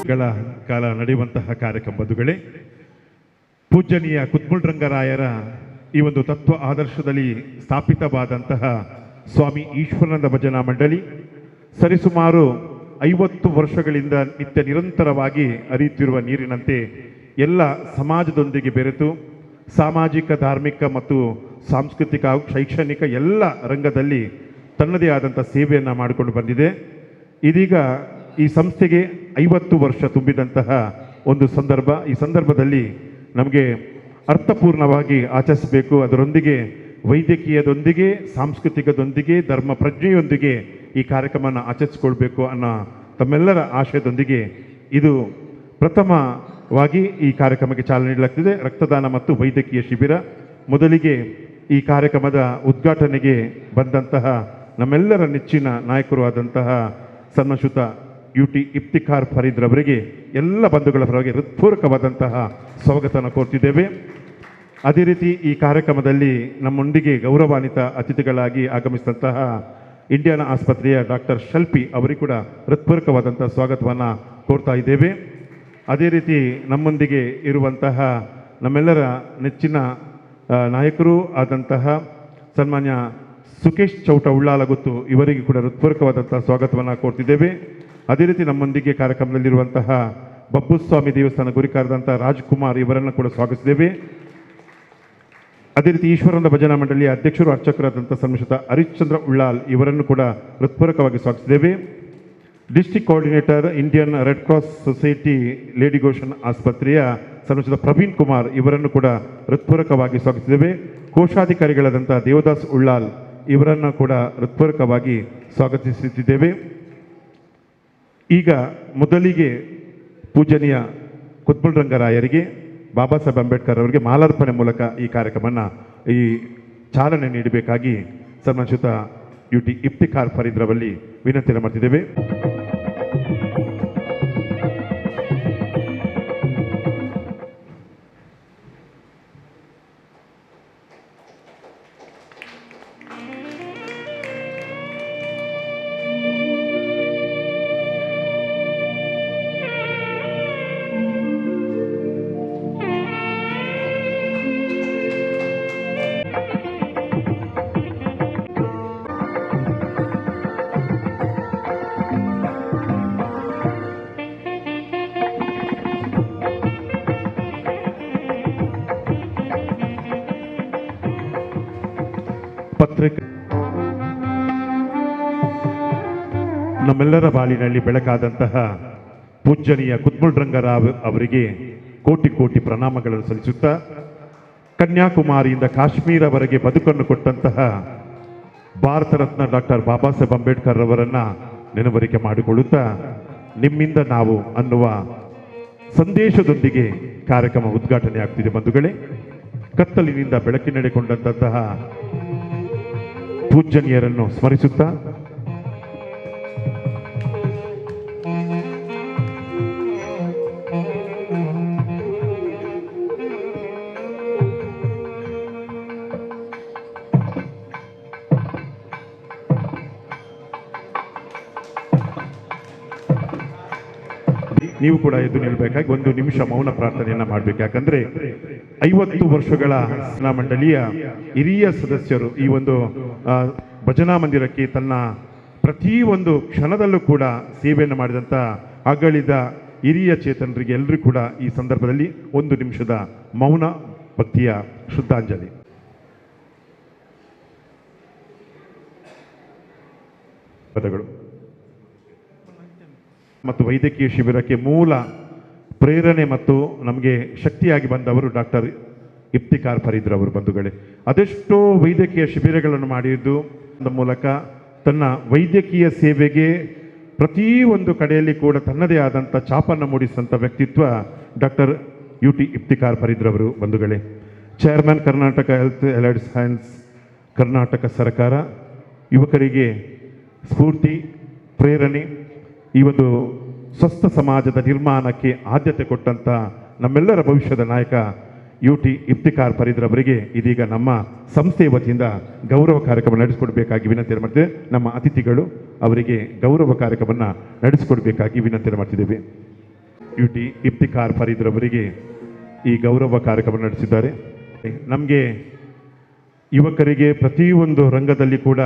ಗಳ ಕಾಲ ನಡೆಯುವಂತಹ ಕಾರ್ಯಕ್ರಮ ಬಂಧುಗಳೇ. ಪೂಜ್ಯನೀಯ ಕುದ್ಮುಲ್ರಂಗರಾಯರ ಈ ಒಂದು ತತ್ವ ಆದರ್ಶದಲ್ಲಿ ಸ್ಥಾಪಿತವಾದಂತಹ ಸ್ವಾಮಿ ಈಶ್ವರಾನಂದ ಭಜನಾ ಮಂಡಳಿ ಸರಿಸುಮಾರು 50 ವರ್ಷಗಳಿಂದ ನಿತ್ಯ ನಿರಂತರವಾಗಿ ಹರಿಯುತ್ತಿರುವ ನೀರಿನಂತೆ ಎಲ್ಲ ಸಮಾಜದೊಂದಿಗೆ ಬೆರೆತು ಸಾಮಾಜಿಕ, ಧಾರ್ಮಿಕ ಮತ್ತು ಸಾಂಸ್ಕೃತಿಕ ಹಾಗೂ ಶೈಕ್ಷಣಿಕ ಎಲ್ಲ ರಂಗದಲ್ಲಿ ತನ್ನದೇ ಆದಂಥ ಸೇವೆಯನ್ನು ಮಾಡಿಕೊಂಡು ಬಂದಿದೆ. ಇದೀಗ ಈ ಸಂಸ್ಥೆಗೆ 50 ವರ್ಷ ತುಂಬಿದಂತಹ ಒಂದು ಸಂದರ್ಭ. ಈ ಸಂದರ್ಭದಲ್ಲಿ ನಮಗೆ ಅರ್ಥಪೂರ್ಣವಾಗಿ ಆಚರಿಸಬೇಕು. ಅದರೊಂದಿಗೆ ವೈದ್ಯಕೀಯದೊಂದಿಗೆ, ಸಾಂಸ್ಕೃತಿಕದೊಂದಿಗೆ, ಧರ್ಮ ಪ್ರಜ್ಞೆಯೊಂದಿಗೆ ಈ ಕಾರ್ಯಕ್ರಮವನ್ನು ಆಚರಿಸಿಕೊಳ್ಬೇಕು ಅನ್ನೋ ತಮ್ಮೆಲ್ಲರ ಆಶಯದೊಂದಿಗೆ ಇದು ಪ್ರಥಮವಾಗಿ ಈ ಕಾರ್ಯಕ್ರಮಕ್ಕೆ ಚಾಲನೆ ನೀಡಲಾಗ್ತಿದೆ. ರಕ್ತದಾನ ಮತ್ತು ವೈದ್ಯಕೀಯ ಶಿಬಿರ. ಮೊದಲಿಗೆ ಈ ಕಾರ್ಯಕ್ರಮದ ಉದ್ಘಾಟನೆಗೆ ಬಂದಂತಹ ನಮ್ಮೆಲ್ಲರ ನೆಚ್ಚಿನ ನಾಯಕರು ಆದಂತಹ ಸನ್ಮಶ್ರುತ ಯು ಟಿ ಇಫ್ತಿಖಾರ್ ಫರೀದ್ ರವರಿಗೆ ಎಲ್ಲ ಬಂಧುಗಳ ಪರವಾಗಿ ಹೃತ್ಪೂರ್ವಕವಾದಂತಹ ಸ್ವಾಗತವನ್ನು ಕೋರ್ತಿದ್ದೇವೆ. ಅದೇ ರೀತಿ ಈ ಕಾರ್ಯಕ್ರಮದಲ್ಲಿ ನಮ್ಮೊಂದಿಗೆ ಗೌರವಾನ್ವಿತ ಅತಿಥಿಗಳಾಗಿ ಆಗಮಿಸಿದಂತಹ ಇಂಡಿಯಾನ ಆಸ್ಪತ್ರೆಯ ಡಾಕ್ಟರ್ ಶಲ್ಪಿ ಅವರಿಗೆ ಕೂಡ ಹೃತ್ಪೂರ್ವಕವಾದಂಥ ಸ್ವಾಗತವನ್ನು ಕೋರ್ತಾ ಇದ್ದೇವೆ. ಅದೇ ರೀತಿ ನಮ್ಮೊಂದಿಗೆ ಇರುವಂತಹ ನಮ್ಮೆಲ್ಲರ ನೆಚ್ಚಿನ ನಾಯಕರು ಆದಂತಹ ಸನ್ಮಾನ್ಯ ಸುಕೇಶ್ ಚೌಟ ಉಳ್ಳಾಲಗುತ್ತು ಇವರಿಗೆ ಕೂಡ ಹೃತ್ಪೂರ್ವಕವಾದಂತಹ ಸ್ವಾಗತವನ್ನು ಕೋರ್ತಿದ್ದೇವೆ. ಅದೇ ರೀತಿ ನಮ್ಮೊಂದಿಗೆ ಕಾರ್ಯಕ್ರಮದಲ್ಲಿರುವಂತಹ ಬಬ್ಬುಸ್ವಾಮಿ ದೇವಸ್ಥಾನ ಗುರಿಕಾರದಂಥ ರಾಜ್ಕುಮಾರ್ ಇವರನ್ನು ಕೂಡ ಸ್ವಾಗತಿಸಿದ್ದೇವೆ. ಅದೇ ರೀತಿ ಈಶ್ವರಾನಂದ ಭಜನಾ ಮಂಡಳಿಯ ಅಧ್ಯಕ್ಷರು, ಅರ್ಚಕರಾದಂಥ ಸನ್ಮಶ್ರುತ ಹರಿಶ್ಚಂದ್ರ ಉಳ್ಳಾಲ್ ಇವರನ್ನು ಕೂಡ ಹೃತ್ಪೂರ್ವಕವಾಗಿ ಸ್ವಾಗತಿಸಿದ್ದೇವೆ. District Coordinator, Indian Red Cross Society, lady Goschen ಆಸ್ಪತ್ರೆಯ ಸನ್ಮಶ್ರುತ ಪ್ರವೀಣ್ ಕುಮಾರ್ ಇವರನ್ನು ಕೂಡ ಹೃತ್ಪೂರ್ವಕವಾಗಿ ಸ್ವಾಗತಿಸಿದ್ದೇವೆ. ಕೋಶಾಧಿಕಾರಿಗಳಾದಂಥ ದೇವದಾಸ್ ಉಳ್ಳಾಲ್ ಇವರನ್ನು ಕೂಡ ಹೃತ್ಪೂರ್ವಕವಾಗಿ ಸ್ವಾಗತಿಸುತ್ತಿದ್ದೇವೆ. ಈಗ ಮೊದಲಿಗೆ ಪೂಜನೀಯ ಕುತ್ಮುಲ್ರಂಗರಾಯರಿಗೆ, ಬಾಬಾ ಸಾಹೇಬ್ ಅಂಬೇಡ್ಕರ್ ಅವರಿಗೆ ಮಾಲಾರ್ಪಣೆ ಮೂಲಕ ಈ ಕಾರ್ಯಕ್ರಮವನ್ನು ಈ ಚಾಲನೆ ನೀಡಬೇಕಾಗಿ ಸನ್ಮಾನಿತ ಯು ಟಿ ಇಫ್ತಿಖಾರ್ ಫರೀದ್ ರವರಲ್ಲಿ ವಿನಂತಿಯನ್ನು ಮಾಡ್ತಿದ್ದೇವೆ. ಪತ್ರಿಕೆ ನಮ್ಮೆಲ್ಲರ ಬಾಳಿನಲ್ಲಿ ಬೆಳಕಾದಂತಹ ಪೂಜ್ಯನೀಯ ಕುದ್ಮುಲ್ರಂಗರಾವ್ ಅವರಿಗೆ ಕೋಟಿ ಕೋಟಿ ಪ್ರಣಾಮಗಳನ್ನು ಸಲ್ಲಿಸುತ್ತಾ, ಕನ್ಯಾಕುಮಾರಿಯಿಂದ ಕಾಶ್ಮೀರವರೆಗೆ ಬದುಕನ್ನು ಕೊಟ್ಟಂತಹ ಭಾರತ ರತ್ನ ಡಾಕ್ಟರ್ ಬಾಬಾ ಸಾಹೇಬ್ ಅಂಬೇಡ್ಕರ್ ಅವರನ್ನ ನೆನವರಿಕೆ ಮಾಡಿಕೊಳ್ಳುತ್ತಾ, ನಿಮ್ಮಿಂದ ನಾವು ಅನ್ನುವ ಸಂದೇಶದೊಂದಿಗೆ ಕಾರ್ಯಕ್ರಮ ಉದ್ಘಾಟನೆ ಆಗ್ತಿದೆ. ಬಂಧುಗಳೇ, ಕತ್ತಲಿನಿಂದ ಬೆಳಕಿನೆಡೆಗೊಂಡಂತಹ ಪೂಜ್ಯನೀಯರನ್ನು ಸ್ಮರಿಸುತ್ತಾ, ನೀವು ಕೂಡ ಎದ್ದು ನಿಲ್ಬೇಕಾಗಿ ಒಂದು ನಿಮಿಷ ಮೌನ ಪ್ರಾರ್ಥನೆಯನ್ನ ಮಾಡಬೇಕು. ಯಾಕಂದ್ರೆ 50 ವರ್ಷಗಳ ಮಂಡಳಿಯ ಹಿರಿಯ ಸದಸ್ಯರು ಈ ಒಂದು ಭಜನಾ ಮಂದಿರಕ್ಕೆ ತನ್ನ ಪ್ರತಿ ಒಂದು ಕ್ಷಣದಲ್ಲೂ ಕೂಡ ಸೇವೆಯನ್ನು ಮಾಡಿದಂಥ ಅಗಳಿದ ಹಿರಿಯ ಚೇತನರಿಗೆ ಎಲ್ಲರೂ ಕೂಡ ಈ ಸಂದರ್ಭದಲ್ಲಿ ಒಂದು ನಿಮಿಷದ ಮೌನ ಭಕ್ತಿಯ ಶ್ರದ್ಧಾಂಜಲಿ. ಪದಗಳು ಮತ್ತು ವೈದ್ಯಕೀಯ ಶಿಬಿರಕ್ಕೆ ಮೂಲ ಪ್ರೇರಣೆ ಮತ್ತು ನಮಗೆ ಶಕ್ತಿಯಾಗಿ ಬಂದವರು ಡಾಕ್ಟರ್ ಇಫ್ತಿಖಾರ್ ಫರೀದ್ ರವರು. ಬಂಧುಗಳೇ, ಅದೆಷ್ಟೋ ವೈದ್ಯಕೀಯ ಶಿಬಿರಗಳನ್ನು ಮಾಡಿದ್ದು ಮೂಲಕ ತನ್ನ ವೈದ್ಯಕೀಯ ಸೇವೆಗೆ ಪ್ರತಿ ಒಂದು ಕಡೆಯಲ್ಲಿ ಕೂಡ ತನ್ನದೇ ಆದಂಥ ಛಾಪನ್ನು ಮೂಡಿಸಿದಂಥ ವ್ಯಕ್ತಿತ್ವ ಡಾಕ್ಟರ್ ಯು ಟಿ ಇಫ್ತಿಖಾರ್ ಫರೀದ್ ರವರು. ಬಂಧುಗಳೇ, Chairman, Karnataka Health Allied Science, Karnataka ಸರ್ಕಾರ, ಯುವಕರಿಗೆ ಸ್ಫೂರ್ತಿ, ಪ್ರೇರಣೆ, ಈ ಒಂದು ಸ್ವಸ್ಥ ಸಮಾಜದ ನಿರ್ಮಾಣಕ್ಕೆ ಆದ್ಯತೆ ಕೊಟ್ಟಂಥ ನಮ್ಮೆಲ್ಲರ ಭವಿಷ್ಯದ ನಾಯಕ ಯು ಟಿ ಇಫ್ತಿಖಾರ್ ಫರೀದ್ ರವರಿಗೆ ಇದೀಗ ನಮ್ಮ ಸಂಸ್ಥೆಯ ವತಿಯಿಂದ ಗೌರವ ಕಾರ್ಯಕ್ರಮ ನಡೆಸಿಕೊಡಬೇಕಾಗಿ ವಿನಂತಿ ಮಾಡ್ತೇವೆ. ನಮ್ಮ ಅತಿಥಿಗಳು ಅವರಿಗೆ ಗೌರವ ಕಾರ್ಯಕ್ರಮವನ್ನು ನಡೆಸಿಕೊಡಬೇಕಾಗಿ ವಿನಂತಿ ಮಾಡ್ತಿದ್ದೇವೆ. ಯು ಟಿ ಇಫ್ತಿಕಾರ್ ಫರೀದ್ರವರಿಗೆ ಈ ಗೌರವ ಕಾರ್ಯಕ್ರಮ ನಡೆಸಿದ್ದಾರೆ. ನಮಗೆ ಯುವಕರಿಗೆ ಪ್ರತಿಯೊಂದು ರಂಗದಲ್ಲಿ ಕೂಡ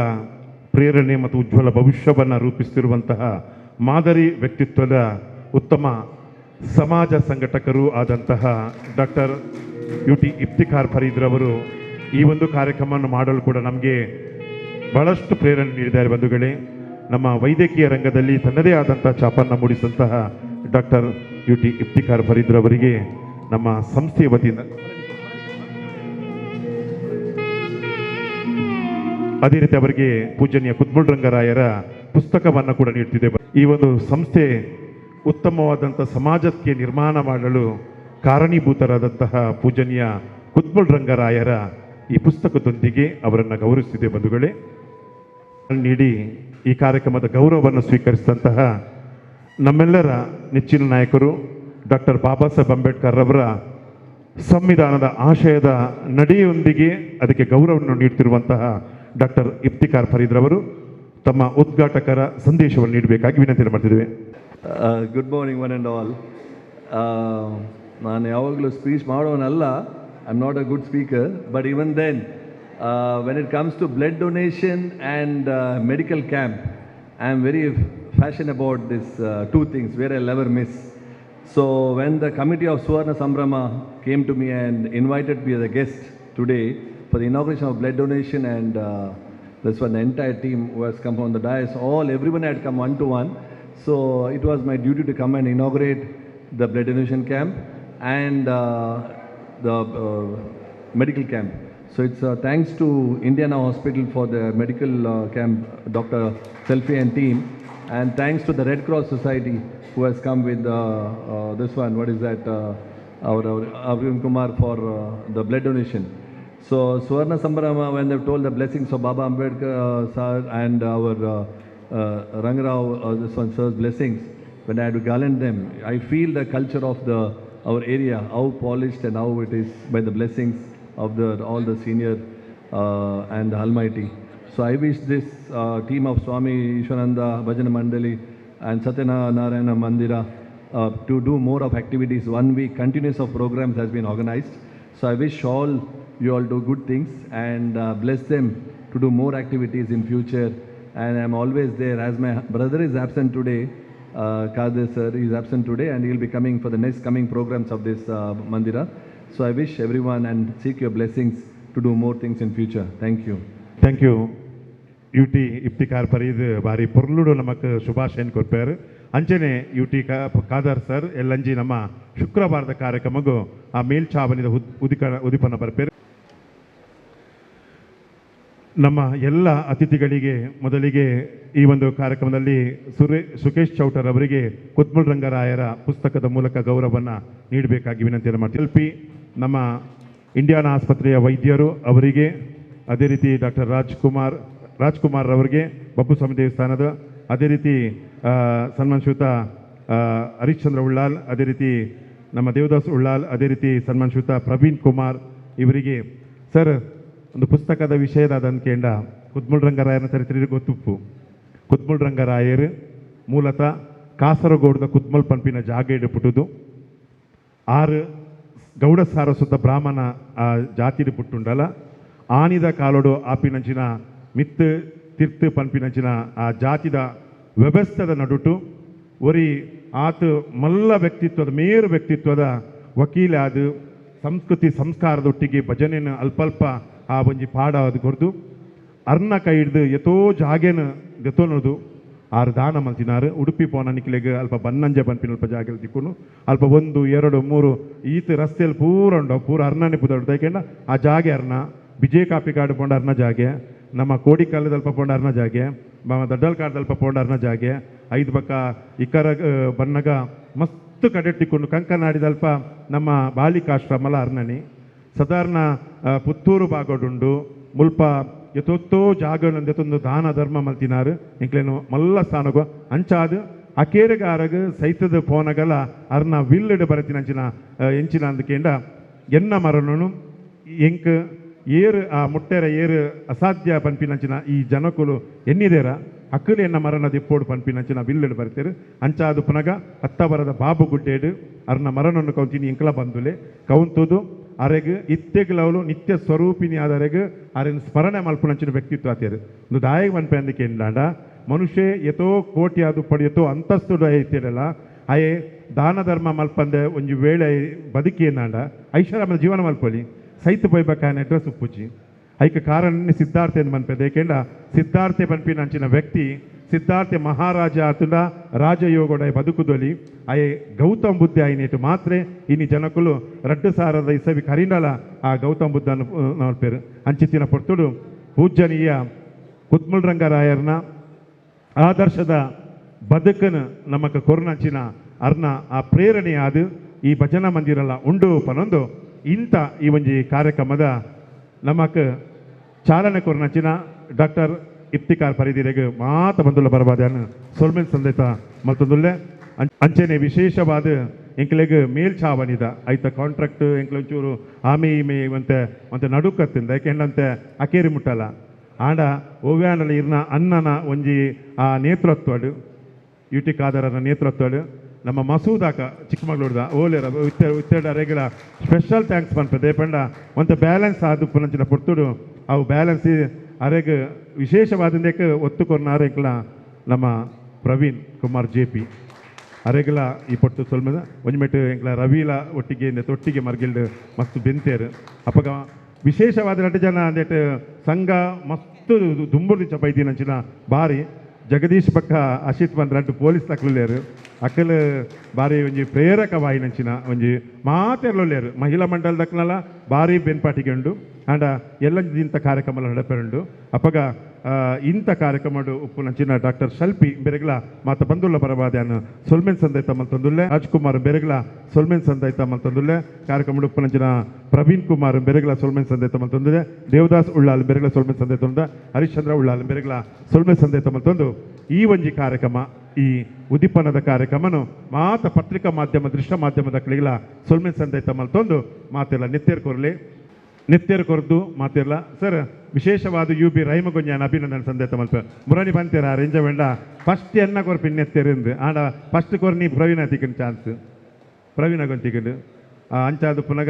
ಪ್ರೇರಣೆ ಮತ್ತು ಉಜ್ವಲ ಭವಿಷ್ಯವನ್ನು ರೂಪಿಸುತ್ತಿರುವಂತಹ ಮಾದರಿ ವ್ಯಕ್ತಿತ್ವದ ಉತ್ತಮ ಸಮಾಜ ಸಂಘಟಕರು ಆದಂತಹ ಡಾಕ್ಟರ್ ಯು ಟಿ ಇಫ್ತಿಖಾರ್ ಫರೀದ್ರವರು ಈ ಒಂದು ಕಾರ್ಯಕ್ರಮವನ್ನು ಮಾಡಲು ಕೂಡ ನಮಗೆ ಬಹಳಷ್ಟು ಪ್ರೇರಣೆ ನೀಡಿದ್ದಾರೆ. ಬಂಧುಗಳೇ, ನಮ್ಮ ವೈದ್ಯಕೀಯ ರಂಗದಲ್ಲಿ ತನ್ನದೇ ಆದಂತಹ ಛಾಪನ್ನು ಮೂಡಿಸಿದಂತಹ ಡಾಕ್ಟರ್ ಯು ಟಿ ಇಫ್ತಿಖಾರ್ ಫರೀದ್ರವರಿಗೆ ನಮ್ಮ ಸಂಸ್ಥೆಯ ವತಿಯಿಂದ, ಅದೇ ರೀತಿ ಅವರಿಗೆ ಪೂಜನೀಯ ಕುದ್ಮುಲ್ ರಂಗರಾಯರ ಪುಸ್ತಕವನ್ನು ಕೂಡ ನೀಡ್ತಿದೆ. ಈ ಒಂದು ಸಂಸ್ಥೆ ಉತ್ತಮವಾದಂಥ ಸಮಾಜಕ್ಕೆ ನಿರ್ಮಾಣ ಮಾಡಲು ಕಾರಣೀಭೂತರಾದಂತಹ ಪೂಜನೀಯ ಕುದ್ಮುಲ್ ರಂಗರಾಯರ ಈ ಪುಸ್ತಕದೊಂದಿಗೆ ಅವರನ್ನು ಗೌರವಿಸುತ್ತಿದೆ. ಬಂಧುಗಳೇ, ನೀಡಿ ಈ ಕಾರ್ಯಕ್ರಮದ ಗೌರವವನ್ನು ಸ್ವೀಕರಿಸಿದಂತಹ ನಮ್ಮೆಲ್ಲರ ನೆಚ್ಚಿನ ನಾಯಕರು ಡಾಕ್ಟರ್ ಬಾಬಾ ಸಾಹೇಬ್ ಅಂಬೇಡ್ಕರ್ ರವರ ಸಂವಿಧಾನದ ಆಶಯದ ನಡೆಯೊಂದಿಗೆ ಅದಕ್ಕೆ ಗೌರವವನ್ನು ನೀಡುತ್ತಿರುವಂತಹ ಡಾಕ್ಟರ್ ಇಫ್ತಿಕಾರ್ ಫರೀದ್ರವರು ತಮ್ಮ ಉದ್ಘಾಟಕರ ಸಂದೇಶವನ್ನು ನೀಡಬೇಕಾಗಿ ವಿನಂತಿ ಮಾಡ್ತಿದ್ದೇವೆ. Good morning, one and all. ನಾನು ಯಾವಾಗಲೂ speech ಮಾಡೋನಲ್ಲ. I am not a good speaker, but even then, when it comes to blood donation and medical camp, I am very passionate about this two things where I never miss. So when the committee of Suvarna Sambhrama came to me and invited me as a guest today for the inauguration of blood donation and this one, the entire team who has come on the dais, all, everyone had come one to one. So it was my duty to come and inaugurate the blood donation camp and the medical camp. So it's thanks to Indiana Hospital for the medical camp, Dr. Selfie and team, and thanks to the Red Cross Society who has come with this one, what is that, our Arvind Kumar for the blood donation. So Suvarna Sambhrama, when they've told the blessings of Baba Ambedkar sir and our Rangarao, this one sir's blessings, when I had to garland them, I feel the culture of the our area, how polished and how it is by the blessings of the all the senior and the Almighty. So I wish this team of Swami Ishwarananda Bhajana Mandali and Satyanarayana Mandira to do more of activities. One week continuous of programs has been organized. So I wish all you all do good things and bless them to do more activities in future. And I'm always there, as my brother is absent today, Kadir sir is absent today, and he'll be coming for the next coming programs of this Mandira. So I wish everyone and seek your blessings to do more things in future. Thank you. Thank you U T Iftikhar Farid. ಬಾರಿ ಪೊರ್ಲುಡು ನಮಕ್ ಶುಭಾಶಯನ್ ಕೊರ್ಪೇರು. ಅಂಚನೆ U T Khader sir ಎಲ್ಲಂಜಿ ನಮ್ಮ ಶುಕ್ರವಾರದ ಕಾರ್ಯಕ್ರಮಗೂ ಆ ಮೇಲ್ಛಾವಣಿದ ಉದಿಕ ಉದಿಪನ ಬರ್ಪೇರು. ನಮ್ಮ ಎಲ್ಲ ಅತಿಥಿಗಳಿಗೆ ಮೊದಲಿಗೆ ಈ ಒಂದು ಕಾರ್ಯಕ್ರಮದಲ್ಲಿ ಸುಕೇಶ್ ಚೌಟರ್ ಅವರಿಗೆ ಕುತ್ಮುಲ್ ರಂಗರಾಯರ ಪುಸ್ತಕದ ಮೂಲಕ ಗೌರವವನ್ನು ನೀಡಬೇಕಾಗಿ ವಿನಂತಿಯನ್ನು ಮಾಡ್ತೀವಿ. ಎಲ್ ಪಿ ನಮ್ಮ ಇಂಡಿಯಾನ ಆಸ್ಪತ್ರೆಯ ವೈದ್ಯರು ಅವರಿಗೆ, ಅದೇ ರೀತಿ ಡಾಕ್ಟರ್ ರಾಜ್ಕುಮಾರ್ ರಾಜ್ಕುಮಾರ್ ಅವರಿಗೆ ಬಬ್ಬುಸ್ವಾಮಿ ದೇವಸ್ಥಾನದ, ಅದೇ ರೀತಿ ಸನ್ಮಾನ್ ಶ್ರೀಯುತ ಹರಿಶ್ಚಂದ್ರ ಉಳ್ಳಾಲ್, ಅದೇ ರೀತಿ ನಮ್ಮ ದೇವದಾಸ್ ಉಳ್ಳಾಲ್, ಅದೇ ರೀತಿ ಸನ್ಮಾನ್ ಶ್ರೀಯುತ ಪ್ರವೀಣ್ ಕುಮಾರ್ ಇವರಿಗೆ. ಸರ್, ಒಂದು ಪುಸ್ತಕದ ವಿಷಯದ ಅನ್ಕೇಂಡ ಕುದ್ಮುಲ್ ರಂಗರಾಯನ ಚರಿತ್ರೆ ಗೊತ್ತುಪ್ಪು. ಕುದ್ಮುಲ್ ರಂಗರಾಯರು ಮೂಲತಃ ಕಾಸರಗೋಡದ ಕುದ್ಮಲ್ ಪನ್ಪಿನ ಜಾಗ ಪುಟ್ಟುದು. ಆರು ಗೌಡ ಸಾರಸ್ವತ ಬ್ರಾಹ್ಮಣ ಆ ಜಾತಿಡು ಪುಟ್ಟುಂಡಲ. ಆನಿದ ಕಾಲೋಡು ಆಪಿನಂಚಿನ ಮಿತ್ತು ತಿರ್ತು ಪನ್ಪಿನಂಚಿನ ಆ ಜಾತಿದ ವ್ಯವಸ್ಥೆದ ನಡುಟು ಒರಿ ಆತ ಮಲ್ಲ ವ್ಯಕ್ತಿತ್ವದ ಮೇರು ವ್ಯಕ್ತಿತ್ವದ ವಕೀಲ ಅದು ಸಂಸ್ಕೃತಿ ಸಂಸ್ಕಾರದೊಟ್ಟಿಗೆ ಭಜನೆಯನ್ನು ಅಲ್ಪಲ್ಪ ಆ ಒಂಜಿ ಪಾಡ ಅದು ಕೊರ್ದು ಅರ್ನ ಕೈ ಹಿಡ್ದು ಎತೋ ಜಾಗೆನ ದೆತೊನದು ಆರು ದಾನ ಮಲ್ತಿನಾರು. ಉಡುಪಿ ಪೋನ ನಿಕ್ಲೆಗ್ ಅಲ್ಪ ಬನ್ನಂಜೆ ಪನ್ಪಿನ ಅಲ್ಪ ಜಾಗೆಲ್ ತಿಕ್ಕುನು. ಅಲ್ಪ ಒಂದು ಎರಡು ಮೂರು ಈತ ರಸ್ತೆಯಲ್ಲಿ ಪೂರ ಉಂಡು, ಪೂರ ಅರ್ಣನೆ ಪುದರ್. ದಯಕೆಂಡ ಆ ಜಾಗೆ ಅರ್ನ ವಿಜಯ ಕಾಪಿ ಕಾಡು ಪೋಂಡ ಅರ್ನ ಜಾಗೆ, ನಮ್ಮ ಕೋಡಿಕಲ್ಲದ ಅಲ್ಪ ಪೋಂಡ ಅರ್ನ ಜಾಗೆ, ದಡ್ಡಲ್ ಕಾಡ್ದಲ್ಪ ಪೋಂಡ ಅರ್ನ ಜಾಗೆ, ಐದು ಬಕ್ಕ ಇಕ್ಕರ ಬನ್ನಗ ಮಸ್ತ್ ಕಡೆ ತಿಕ್ಕೊಂಡು ಕಂಕನಾಡಿದಲ್ಪ ನಮ್ಮ ಬಾಲಿಕಾಶ್ರಮಲ ಅರ್ನನಿ. ಸಾಧಾರಣ ಪುತ್ತೂರು ಭಾಗಡುಂಡು, ಮುಲ್ಪ ಎತೊತ್ತೋ ಜಾಗ ಎತ್ತೊಂದು ದಾನ ಧರ್ಮ ಮಲ್ತಿನಾರು. ಎಂಕ್ಲೇನು ಮಲ್ಲ ಸ್ಥಾನಗು ಅಂಚಾದ್ ಅಕೇರಿಗಾರಗ್ ಸೈತದ ಪೋನಗಲ ಅರ್ನ ವಿಲ್ಲೆಡ್ ಬರತಿನ ಅಂಚಿನ ಎಂಚಿನ ಅಂದಕೇಂಡ ಎನ್ನ ಮರಣನು ಎಂಕ್ ಏರು ಆ ಮುಟ್ಟೆರ ಏರು ಅಸಾಧ್ಯ ಪನ್ಪಿನಂಚಿನ ಈ ಜನಕುಲು ಎನ್ನಿದೇರ. ಅಕ್ಕಲು ಎನ್ನ ಮರಣ ದಿಪ್ಪೋಡು ಪನ್ಪಿನಂಚಿನ ಬಿಲ್ಲೆಡ್ ಬರ್ತೆರ್. ಅಂಚಾದ್ ಪುನಗ ಅತ್ತವರದ ಬಾಬು ಗುಡ್ಡೇಡ್ ಅರ್ನ ಮರಣನ್ನು ಕೌಂತಿನಿ ಎಂಕಲ ಬಂಧುಲೆ ಕೌಂತುದು ಅರೆಗ್ ಇತ್ತೆಗ್ಲವ್ಲು ನಿತ್ಯ ಸ್ವರೂಪಿಣಿ ಆದರೆಗ್ ಅರೆನ್ ಸ್ಮರಣೆ ಮಲ್ಪುನಂಚಿನ ವ್ಯಕ್ತಿತ್ವ ಆತೆರ್. ಉಂದು ದಾಯೆಗ್ ಪನ್ಪೆ ಅಂದ್ ಕೇಂಡಾಂಡ, ಮನುಷ್ಯೆ ಏತೋ ಕೋಟಿ ಆದುಪ್ಪಡು, ಏತೋ ಅಂತಸ್ತುಡು ಇತ್ತೆಡಲ ಆಯೆ ದಾನ ಧರ್ಮ ಮಲ್ಪಂದೆ ಒಂಜಿ ವೇಳೆ ಬದುಕೇನಾಂಡ ಐಷಾರಾಮದ ಜೀವನ ಮಲ್ಪೊಲಿ, ಸೈತ್ ಪೋಯ್ಬಾಕ ಆಯನ ಅಡ್ರೆಸ್ ಉಪ್ಪುಜಿ. ಐಕ್ ಕಾರಣ ಸಿದ್ಧಾರ್ಥೆ ಪನ್ಪೆ. ದೇಕೆಂಡ ಸಿದ್ಧಾರ್ಥೆ ಪನ್ಪಿನ ಅಂಚಿನ ವ್ಯಕ್ತಿ ಸಿದ್ಧಾರ್ಥೆ ಮಹಾರಾಜ ಆತುಂಡ ರಾಜಯೋಗಡ ಬದುಕುದೊಲಿ. ಅಯೆ ಗೌತಮ ಬುದ್ಧೆ ಆಯಿನೇಟು ಮಾತ್ರೆ ಇನಿ ಜನಕುಲು 2000 ಇಸವಿ ಕರಿಂಡಲ ಆ ಗೌತಮ ಬುದ್ಧನ ಮಲ್ಪೆರ್. ಅಂಚಿತ್ತಿನ ಪೊರ್ತುಡು ಪೂಜ್ಯನೀಯ ಕುದ್ಮುಲ್ ರಂಗರಾಯರ್ನ ಆದರ್ಶದ ಬದುಕನ್ನು ನಮಕ್ ಕೊರ್ನಂಚಿನ ಅರ್ನ ಆ ಪ್ರೇರಣೆಯಾದ ಈ ಭಜನಾ ಮಂದಿರಲ ಉಂಡು ಪನೊಂದು ಇಂತ ಈ ಒಂಜಿ ಕಾರ್ಯಕ್ರಮದ ನಮಕ್ ಚಾಲನೆ ಕೊರ್ನಂಚಿನ ಡಾಕ್ಟರ್ ಇಫ್ತಿಕಾರ್ ಪರಿದಿರೆಗ್ ಮಾತ ಬಂಧುಲ ಬರಬಾದನ್ ಸೊಲ್ಮೆನ್ ಸಂದೇತ ಮಲ್ತೊಂದುಲ್ಲೆ. ಅಂಚೆನೆ ವಿಶೇಷವಾದ ಎಂಕ್ಲೆಗ್ ಮೇಲ್ಛಾವಣಿದ ಐತ ಕಾಂಟ್ರಾಕ್ಟ್ ಎಂಕ್ಲೆ ಒಂಚೂರು ಆಮೆ ಈಮೆ ಒಂತೆ ಒಂತೆ ನಡುಕತ್ತಿಂದ ಯಾಕೆಂಡಂತೆ ಅಕೇರಿ ಮುಟ್ಟಲ ಆಂಡ ಒವ್ವೆ ಆಂಡಲ ಇರ್ನ ಅನ್ನನ ಒಂಜಿ ಆ ನೇತೃತ್ವಡ್ ಯುಟಿ ಖಾದರನ ನೇತೃತ್ವಡ್ ನಮ್ಮ ಮಸೂದಾಕ ಚಿಕ್ಕಮಗಳೂರ್ದ ಓಲೇರ ಇತ್ತೆಡ ಅರೆಗಳ ಸ್ಪೆಷಲ್ thanks ಪನ್ಪದೆ. ಪಂಡ ಒಂತೆ ಬ್ಯಾಲೆನ್ಸ್ ಆದ್ ಪುನಂಚಿನ ಪೊರ್ತುಡು ಅವು ಬ್ಯಾಲೆನ್ಸ್ ಅರೆಗ್ ವಿಶೇಷವಾದಂದೇಕ್ ಒತ್ತು ಕೊರ್ನ ಅರೆಗ್ಲ ನಮ್ಮ ಪ್ರವೀಣ್ ಕುಮಾರ್ ಜೆ ಪಿ ಅರೆಗ್ಲ ಈ ಪೊಟ್ಟು ಸೊಲ್ಮೆದ. ಒಂಜಿ ಮೆಟ್ಟು ಎಂಕ್ಲ ರವಿಲ ಒಟ್ಟಿಗೆ ಇಂದ ತೊಟ್ಟಿಗೆ ಮರ್ಗಿಲ್ಡ್ ಮಸ್ತ್ ಬೆಂತೇರು. ಅಪಗ ವಿಶೇಷವಾದ ರಡ್ಡು ಜನ ಅಂದೇಟ್ ಸಂಘ ಮಸ್ತ್ ದುಂಬುರ್ದಿಂಚ ಬೈದಿನಂಚಿನ ಬಾರಿ ಜಗದೀಶ್ ಬಕ್ಕ ಅಶಿತ್ ಬಂದ್ ರಡ್ಡು ಪೊಲೀಸ್ ತಕ್ಲುಲ್ಲೇರು. ಅಕಲ್ ಬಾರಿ ಒಂಜಿ ಪ್ರೇರಕವಾಯಿನಂಚಿನ ಒಂಜಿ ಮಾತೆರ್ಲುಲ್ಲೇರು. ಮಹಿಳಾ ಮಂಡಲದಕ್ನಲ ಬಾರಿ ಬೆನ್ಪಾಟಿಗೆ ಉಂಡು. ಆಂಡ ಎಲ್ಲ ಇಂಥ ಕಾರ್ಯಕ್ರಮ ನಡಪೆರುಂಡು. ಅಪಗ ಇಂಥ ಕಾರ್ಯಕ್ರಮ ಉಪ್ಪುನಂಚಿನ ಡಾಕ್ಟರ್ ಶಲ್ಪಿ ಬೆರೆಗ್ಲ ಮಾತ ಬಂಧುಲ ಬರವಾದ್ಯಾನ್ ಸೊಲ್ಮೆನ್ ಸಂದೈತ ಮಲ್ತೊಂದುಲ್ಲೆ. ರಾಜ್ಕುಮಾರ್ ಬೆರೆಗ್ಲ ಸೊಲ್ಮೆನ್ ಸಂದೈತ ಮಲ್ತೊಂದುಲ್ಲೆ. ಕಾರ್ಯಕ್ರಮ ಉಪ್ಪುನಂಚಿನ ಪ್ರವೀಣ್ ಕುಮಾರ್ ಬೆರೆಗ್ಲ ಸೊಲ್ಮೆನ್ ಸಂದೈತ ಮಲ್ತೊಂದುಲ್ಲೆ. ದೇವದಾಸ್ ಉಳ್ಳಾಲ್ ಬೆರೆಗ್ಲ ಸೊಲ್ಮೆನ್ ಸಂದೈತ, ಹರಿಶ್ಚಂದ್ರ ಉಳ್ಳಾಲ್ ಬೆರೆಗ್ಲ ಸೊಲ್ಮೆನ್ ಸಂದೈತ ಮಲ್ತೊಂದು ಈ ಒಂಜಿ ಕಾರ್ಯಕ್ರಮ ಈ ಉದ್ದೀಪನದ ಕಾರ್ಯಕ್ರಮನು ಮಾತ ಪತ್ರಿಕಾ ಮಾಧ್ಯಮ ದೃಶ್ಯ ಮಾಧ್ಯಮದ ಕಡೆಗಳ ಸೊಲ್ಮೆನ್ ಸಂದೈತ ಮಲ್ತೊಂದು ಮಾತೆಲ್ಲ ನೆತ್ತೇರ್ ಕೊರ್ಲಿ, ನೆತ್ತೇರ್ ಕೊರ್ದು ಮಾತಿರ್ಲ. ಸರ್, ವಿಶೇಷವಾದ you B ರೈಮಗೊಂಜಾನ ಅಭಿನಂದನೆ ಸಂದೇತ ಮಲ್ಪ ಮುರಣಿ ಬಂತೀರ ರಿಂಜ ವೇಂಡ ಫಸ್ಟ್ ಎನ್ನ ಕೊರ್ಪಿನ್ ನೆತ್ತೇರಿಂದು. ಆಂಡ ಫಸ್ಟ್ ಕೊರ್ನಿ ಪ್ರವೀಣ ತಿಕ್ಕನ್ ಚಾನ್ಸ್ ಪ್ರವೀಣ ಗೊಂತಿಕ್ಕಂಡು ಅಂಚಾದ ಪುನಗ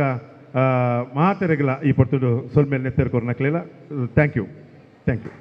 ಮಾತೆರೆಗ್ಲ ಈ ಪೊರ್ತುಡು ಸೊಲ್ಮೇಲೆ ನೆತ್ತೇರ್ ಕೊರ್ನಕ್ಲೆಲ. Thank you, thank you.